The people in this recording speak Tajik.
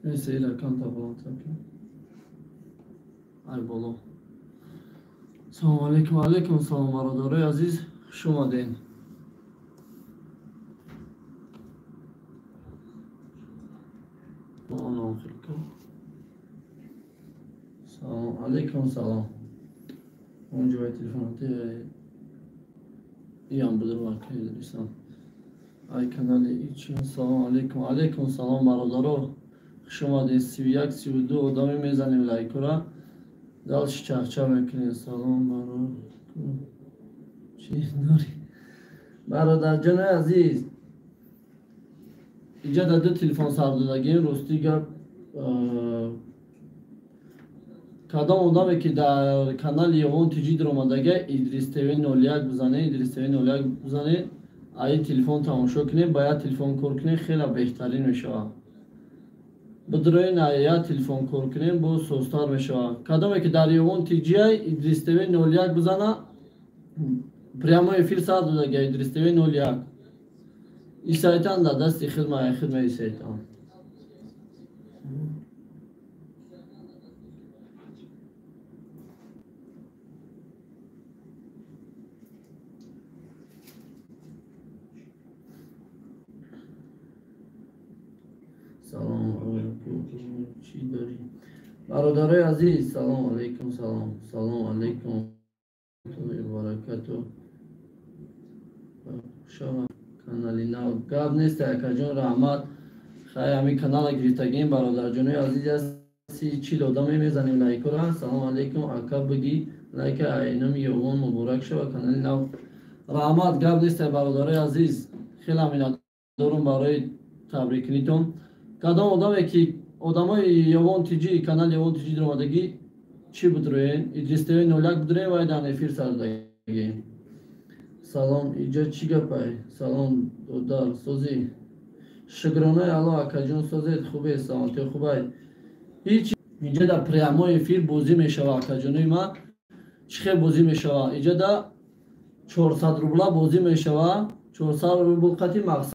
Neyse ila kan tabi. Ай боло. Салом алейкум, алейкум салом бародарои азиз, хуш омадед. Салом алейкум салом. Онҷо телефонати иам будр вакилисан. Ай канали ичи. Салом алейкум, алейкум салом бародаро. Хуш омадед. 31 32 одами мезанем лайкура. Дальше чахча мекунем. Салом бародар. Чӣ дорӣ? Бародарҷони азиз, иҷа дар ду телефон сар додагим. Рости гап, кадом одаме ки дар канали Ёвон ТЖ даромадага, Идрис ТВ 01 бизанед, Идрис ТВ 01 бизанед, аи телефон тамошо кунед, ба як телефон кор кунед, хеле беҳтарин мешавад. Бидроин я телефон кор кунем, боз созтар мешавад. Кадоме ки дар Ёвон ТЖ Идрис ТВ 01 бизана, прямой эфир сар додага Идрис ТВ 01. И сайтан дар дасти хидма, хидма и сайтан. Салом алейкум. Чӣ дорӣ? Бародарои азиз, салом алейкум, салом. Салом алейкум. Баракату. Шава канали нав. Гап нест, акаҷон, раҳмат. Хай ҳамин канала гирифтагим, бародарҷонои азиз, аст 40 одаме мезанем лайкура. Салом алейкум, ака бигӣ лайка айноми Ёвон муборак шава канали нав. Раҳмат, гап нест, бародарои азиз. Хеле миннатдорум барои табрикунитон. Кадом одаме ки одамои Ёвон ТЖ, канали Ёвон ТЖ даромадагӣ, чӣ будроен? Идрис ТВ 01 будроен ва дар эфир сар додагӣ. Салом, иҷа чӣ гапай? Салом, додар, созӣ. Шукронаи Аллоҳ, акаҷон, созед, хубе, саломатӣ хубай. Ҳеҷ иҷа дар прямой эфир бозӣ мешава, акаҷонои ман. Чӣ хел бозӣ мешава? Иҷа дар 400 рубла бозӣ мешава. 400 рубл қати мақсад